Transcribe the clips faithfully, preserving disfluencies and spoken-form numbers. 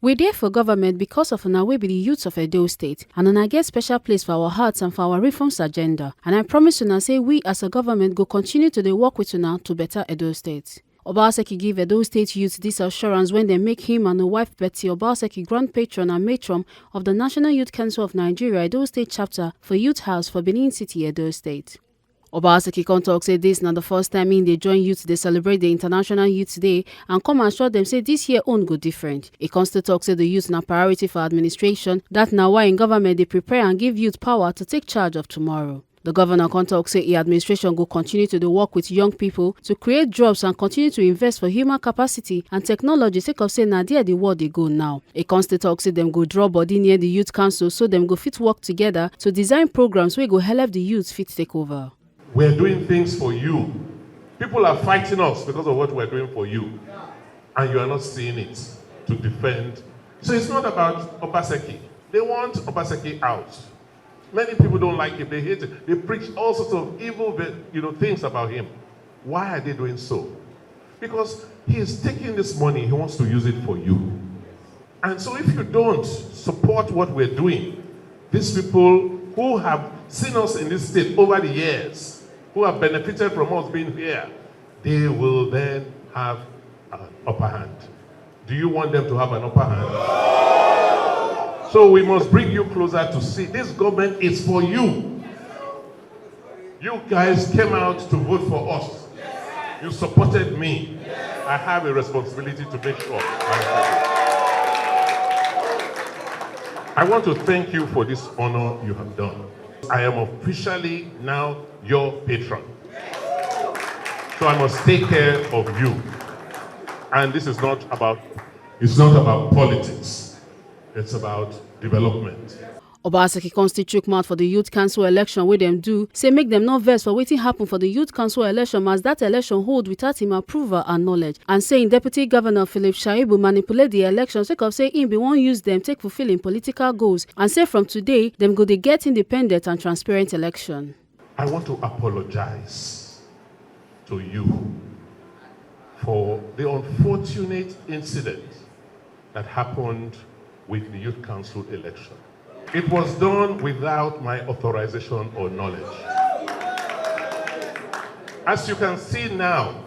We dey for government because of una wey be the youth of Edo State, and una get special place for our hearts and for our reforms agenda. And I promise una say we as a government go continue to dey work with una to better Edo State. Obaseki give Edo State youth this assurance when they make him and a wife Betty Obaseki grand patron and matron of the National Youth Council of Nigeria Edo State chapter for Youth House for Benin City, Edo State. Obaseki come talk say this na the first time im dey join youth dey celebrate the International Youth Day and come assure dem say this year own go different. E come still talk say the youth na priority for administration, that na why im government dey prepare and give youth power to take charge of tomorrow. The governor come talk say im administration go continue to dey work with young people to create jobs and continue to invest for human capacity and technology sake of say na there the world dey go now. E come still talk say dem go draw body near the youth council so dem go fit work together to design programs wey go help the youth fit take over. We're doing things for you. People are fighting us because of what we're doing for you. And you are not seeing it to defend. So it's not about Obaseki. They want Obaseki out. Many people don't like him. They hate him. They preach all sorts of evil, you know, things about him. Why are they doing so? Because he is taking this money, he wants to use it for you. And so if you don't support what we're doing, these people who have seen us in this state over the years, who have benefited from us being here, they will then have an upper hand. Do you want them to have an upper hand? So we must bring you closer to see. This government is for you. You guys came out to vote for us. You supported me. I have a responsibility to make sure I have it. I want to thank you for this honor you have done. I am officially now your patron. So I must take care of you. And this is not about, it's not about politics. It's about development. Obaseki come still chook mouth for the Youth Council election wey dem do, say make dem no vex for wetin happen for the Youth Council election as that election hold without him approval and knowledge, and say im Deputy Governor Philip Shaibu manipulate the election sake of say im bin wan use dem take fulfil im political goals, and say from today dem go dey get independent and transparent election. I want to apologize to you for the unfortunate incident that happened with the Youth Council election. It was done without my authorization or knowledge. As you can see now,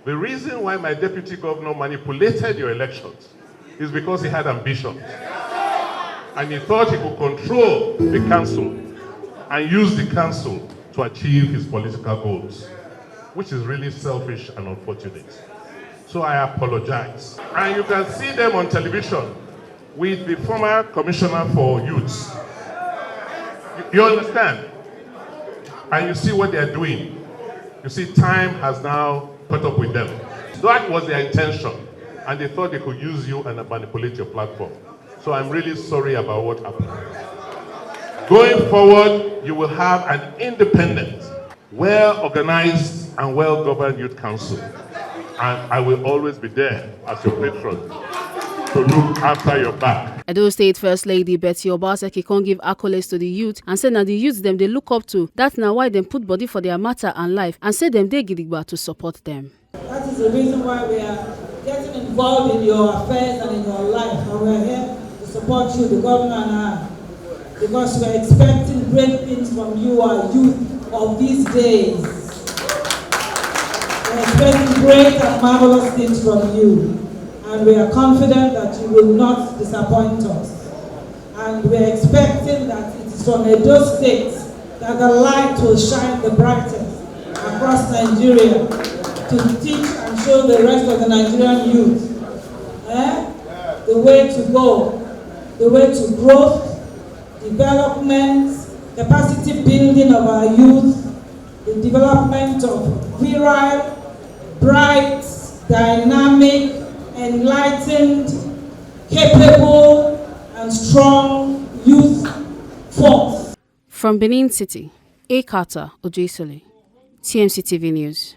the reason why my deputy governor manipulated your elections is because he had ambition. And he thought he could control the council and use the council to achieve his political goals, which is really selfish and unfortunate. So I apologize. And you can see them on television with the former commissioner for youth. You, you understand? And you see what they are doing. You see, time has now caught up with them. That was their intention. And they thought they could use you and manipulate your platform. So I'm really sorry about what happened. Going forward, you will have an independent, well-organized and well-governed youth council. And I will always be there as your patron to look after your back. Edo State First Lady Betty Obaseki come give accolades to the youth and say na the youth dem dey look up to. That na why dem put body for their matter and life and say dem dey gidigba to support them. That is the reason why we are getting involved in your affairs and in your life, and we're here to support you, the governor and I, because we're expecting great things from you, our youth of these days. We're expecting great and marvelous things from you, and we are confident that you will not disappoint us. And we're expecting that it is from Edo State that the light will shine the brightest across Nigeria to teach and show the rest of the Nigerian youth, eh, the way to go, the way to growth, development, capacity building of our youth, the development of virile, bright, dynamic, enlightened, capable, and strong youth force. From Benin City, A Carter Ojesole, T M C T V News.